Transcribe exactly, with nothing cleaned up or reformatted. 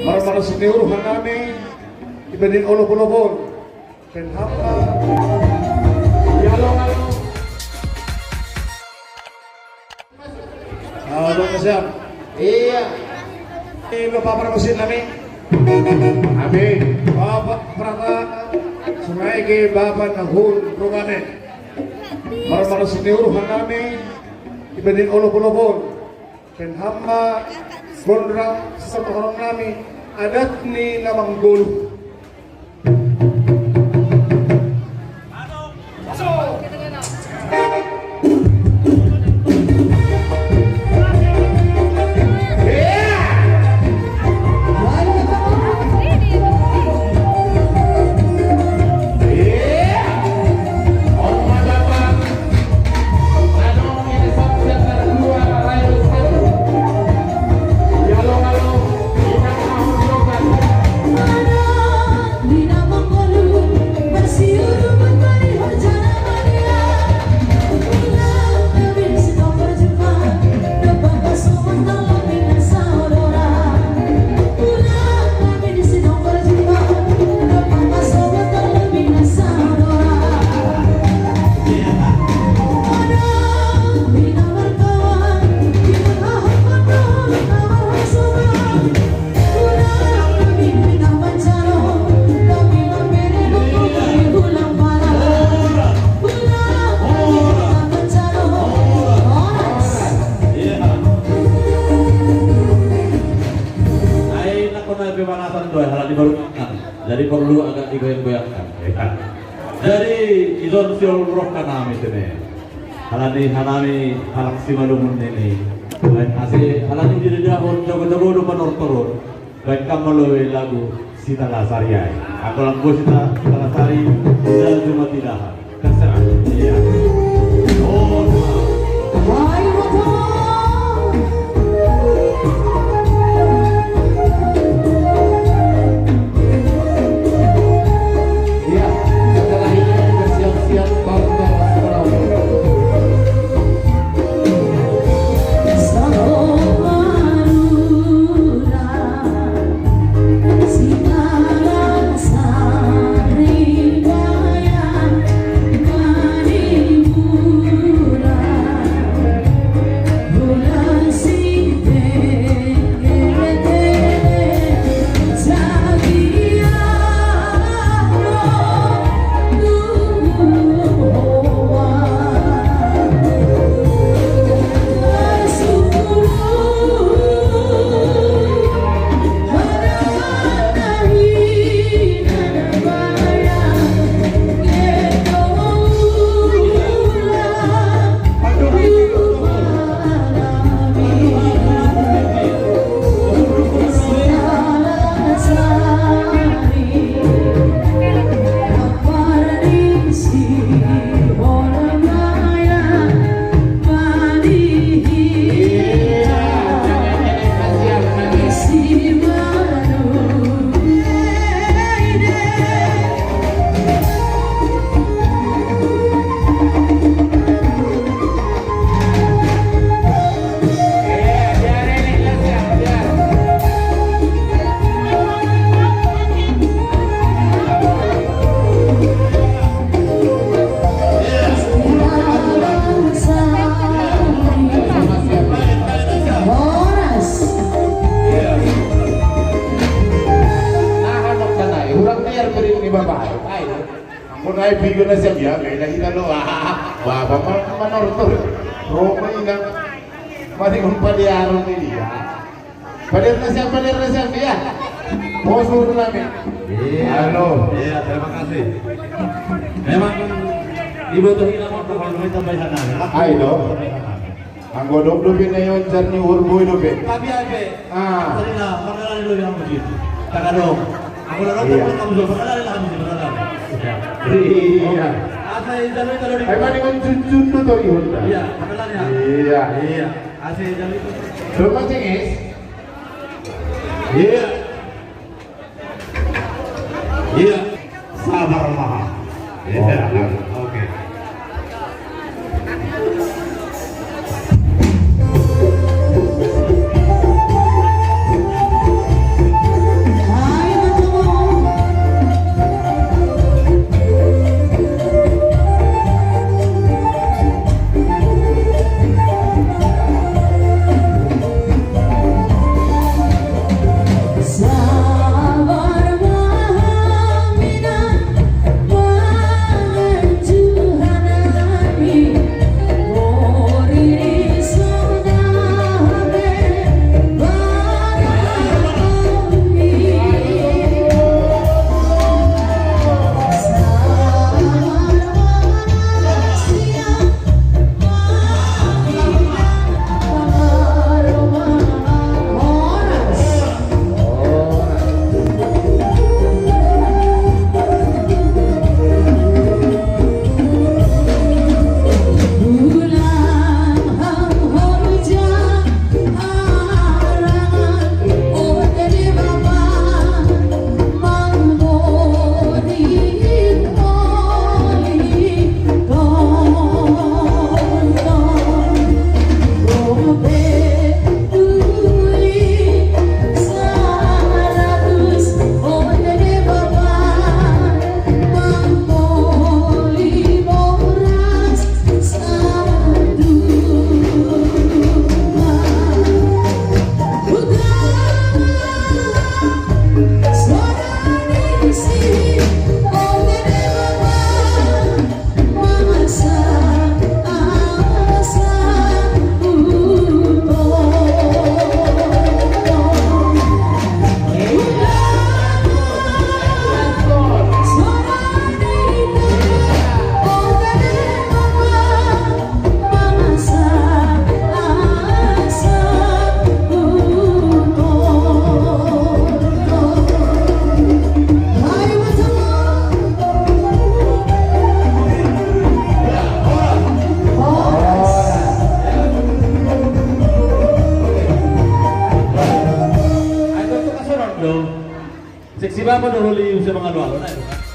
Para, para senior hanami, ibanin olo-olo bon. Penhamba. Yalo, yalo. Ah, Bang Syam. Iya. Ini Bapak Pramusin kami. Amin. Bapak Prata, sungai ke Bapak Nahun Rungane. Para, para senior hanami, ibanin olo-olo bon. Penhamba, gondrang, sesama orang nami, adat ni namang golu. Ai, nakon ai pemanasan doa, halani baru makan. Jadi perlu agak digoyang-goyangkan, ya kan? Jadi, ison siol roh kanami sini. Halani hanami halak Simalungun ini. Baik, asi, halani jadi dahon, jago-jago do panortoron. Baik, kam maloe lagu Sitalasari ai. Aku lagu Sita, Sitalasari, tidak cuma tidak. Terserah. Iya. Oh, iya, setelah ini kita siap-siap bareng-bareng. Nahan, no, kanai. Hurang biar beri ni bapak. Ai. Ampun, ai, pigo na siya biya, kaya na kita lo, ah. Baba, ma-, manortor. Roma ina. Mari kong paliaro ni dia. Palir na siya, palir na siya, biya. Bosur namin. Iya. Ano? Iya, terima kasih. Memang ibu tuh hilang waktu kalau duit sampai sana. Ay, no? Sampai sana. Ang godok do pinayon, jar ni Urboy do pe. Tapi ay pe. Ah. Tadi na, makalali lo yang begitu. Takadong. Aku na nonton. Iya. Kamu sudah makalali lah, kamu sudah makalali. Iya. Asa yang jalur itu dari. Ay, mani kan cuncun do to ihon da. Iya, makalali ha. Iya. Iya. Asa yang jalur itu. Coba cek, guys. Iya. Iya, sabar lah. Iya, oke. Sexy ba mo do roli use mga lualo na.